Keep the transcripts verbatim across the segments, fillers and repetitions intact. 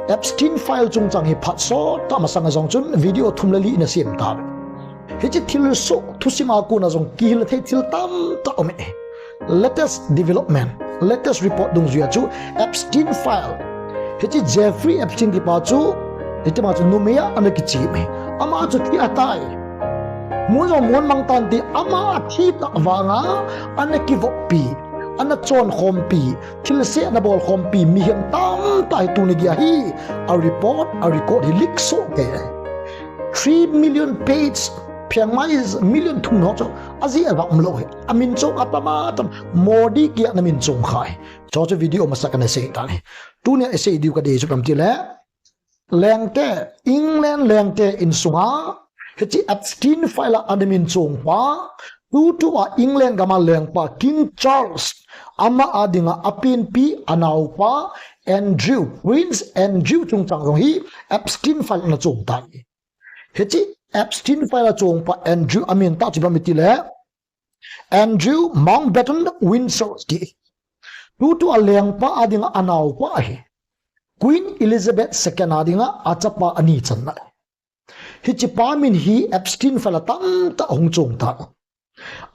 Epstein file chungchang hi phat sot tah masang a jong chun video thum le li ina sem tauve. Hiche thilsoh thusim a kona jong kihil thei thil tamtah aume. Latest development, latest report dungjuia chu Epstein file. Hiche Jeffrey Epstein kiti pa chu, hiche ma chu numei a ana kichim e. Ama chu thi atai. Mun jong mun mang tan ti, ama athi tah vanga ana kivoppi, ana chonkhompi, thilse ana bolkhompi mihem tamtah hi tuni geiya hi a report, a record hi leak soh kei. Three million page, pheng mai million thum ho chu ajeh a vang umlou hi. Amin chong atam atam, Modi kia ana min chong kha hi. Chu chu video masa kana sei tan hi. Tunia isei diu kadei chu ipi ham itile, lengte, England lengte insunga hiche Epstein file a ana min chong pa, tutua England gama lengpa King Charles, ama a dinga apenpi anaopa Andrew, Prince Andrew chungchang jong hi Epstein file ana chong tai. Hiche Epstein file a chongpa Andrew amin tah chu ipi ham itile, Andrew Mountbatten Windsor ti. Tutua lengpa a dinga anaopa ahi. Queen Elizabeth second a dinga achapa ani channa. Hichepa min hi Epstein file a tamtah ahung chong tan.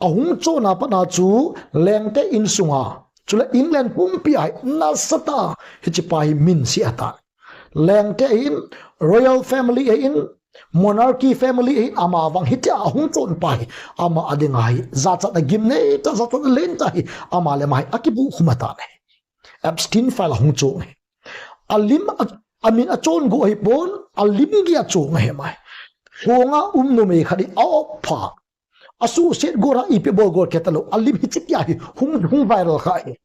Ahung chonna patna chu lengte insunga, chule England pumpi a hi nasatah a hichepa hi min se atan. Lengte ahin, royal family ahin, monarchy family ahin, ama vang hitia ahung chon pa hi, ama a dinga hi jachatna gimneitah, jachatna lentah hi ama le ama hi akibuh khum atan ahi. Epstein file ahung chong hi. Alim a, amin achon go ahipon, alim geiya chong ahi ama hi. Lhonga um numei khat hi a-op pha, asuhset gora ipi bol gol kei talou, alim hiche kia hi hung, hung viral kha hi.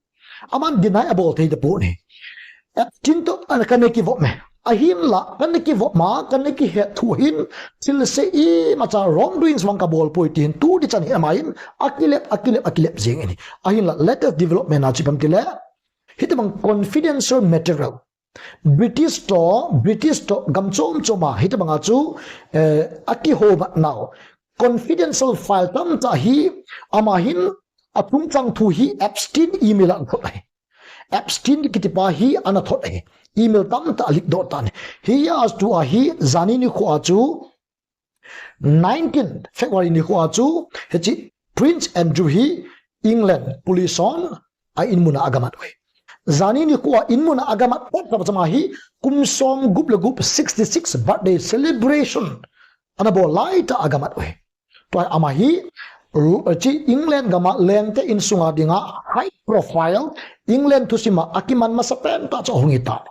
Aman deny abol thei tapon ahi. Epstein toh ana kana kivop me. Ahinla kana kivop ma, kana kihet thu hin, thilse imacha wrongdoings vang kabol poi ti hin tu dichan hi ama hin akilep, akilep, akilep jeng in ahi. Ahinla latest development a chu ipi ham itile, hitobang confidential material, British toh, British toh gam chom choma hitobanga chu, eh, akihomatnau confidential file tamtah hi ama hin achungchang thu hi Epstein email a ana thot ahi. Epstein kitipa hi ana thot ahi. Email tamtah a leak doh tan ahi. Hia chu ahi, jani nikho a chu nineteen February nikho a chu hiche Prince Andrew hi England police hon a inmun a agamat uve. Jani nikho a inmun a agamat pat tah chama hi kum som gup le gup, sixty-six birthday celebration ana bol laitah a agamat uve. Tua ama hi, hiche England gama lengte insunga dinga high profile, England thusima akiman masa pentah chu ahung hitan.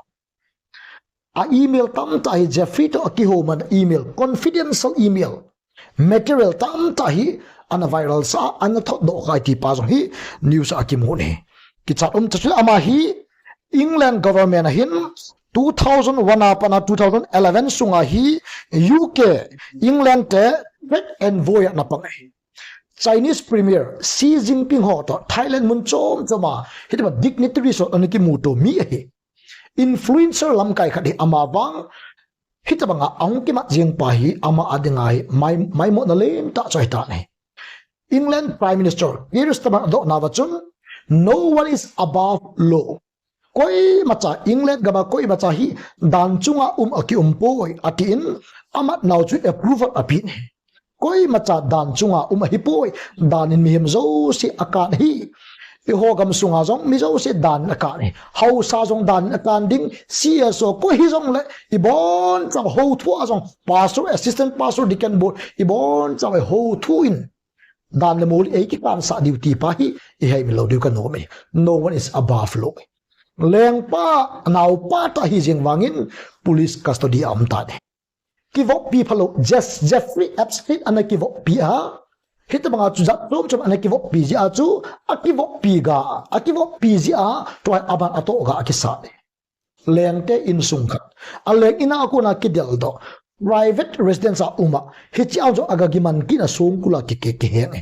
A email tamtah hi Jeffrey toh akihomatna email, confidential email, material tamtah hi ana viral sah, ana thotdoh kha tipa jong hi news a akimun ahi. Kichat umtah chule ama hi England government a hin two thousand one a pat a two thousand eleven sunga hi U K, England te trade envoy a ana pang ahi. Chinese Premier Xi Jinping ho toh Thailand mun chom choma hitobang dignitaries ho ana kimuto mi ahi. Influencer lamkai khat ahi, ama vang hitobanga ahung kimat jeng pa hi ama a dinga hi mai, maimona lentah chu ahitan ahi. England Prime Minister Keir Starmer adohnauva chun, "No one is above law." Koimacha England gama koimacha hi dan chunga um akium poi, atin, amatnau chu approval apeh in ahi. Koimacha dan chunga um ahipoi, dan in mihem jouse akan ahi. Eiho gam sunga jong mi jouse dan in akan ahi. Haosa jong dan in akan ding, C S O koi hijongle, ibonchauva houthu a jong, pastor, assistant pastor, deacon board, ibonchauva houthu in dan le mol in eikikansah diu tipa hi, ihei min lou diu kanom e. No one is above law. Lengpa, naopa tah ahi jeng vangin, police custody a aum tan ahi. Kivoppi phalou, Jes-, Jeffrey Epstein ana kivoppi a, hitobanga chu jat chom chom ana kivoppi jeh a chu, akivoppi ga, akivoppi jeh a, tua hi aban atoh ga akisah e. Lengte insung khat, aleng in a kona kideldoh, private residence a um a, hiche a jong aga kiman kit a songkul a ki, ki, kiheng e.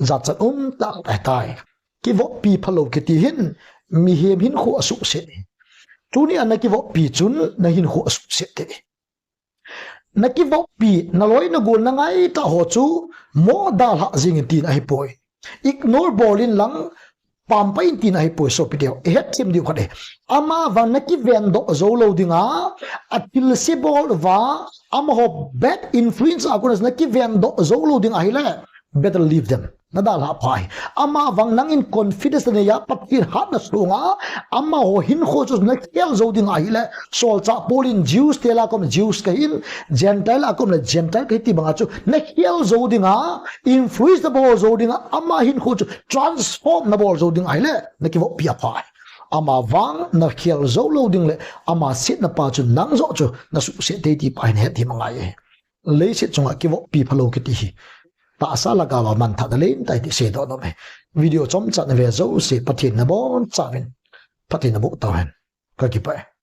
Jachat umtah ahitai. Kivoppi phalou kiti hin, mihem hinkho asuhset e. Tunia nakivoppi chun nahinkho asuhset e. Nakivoppi, naloi nagol nangaitah ho chu, mo dalhah jengin tina ahipoi. Ignore bol in lang, pampai in tina ahipoi sopite ho. Ihetthem diu khat ahi. Amavang nakivendoh joulou dinga, athilse bol uva, amaho bad influence a kona nakiven doh jou lou ding ahile, better leave them. Nadalhah pha hi. Ama vang nangin confidence nanei a, Pathen hatna sunga, amaho hinkho chu nakhel jou ding ahile, solchah Paul in Jews te lah a kon Jews kahin, Gentile a kon Gentile kahi ti banga chu nakhel jou dinga, influence nabol jou dinga, ama hinkho chu transform nabol jou ding ahile, nakivoppi apha hi. Ama vang nakhel jou lou ding le, ama setna pa chu nang joh chu nasuhset thei ti pa hi nahet thei angai e. Leiset chunga kivoppi phalou kiti hi tahsa lhagao a manthah na lentah ti seidoh nom e. Video chomcha nave jouse Pathen in nabonchauvin phatthei naboh tauhen. Kakipah e.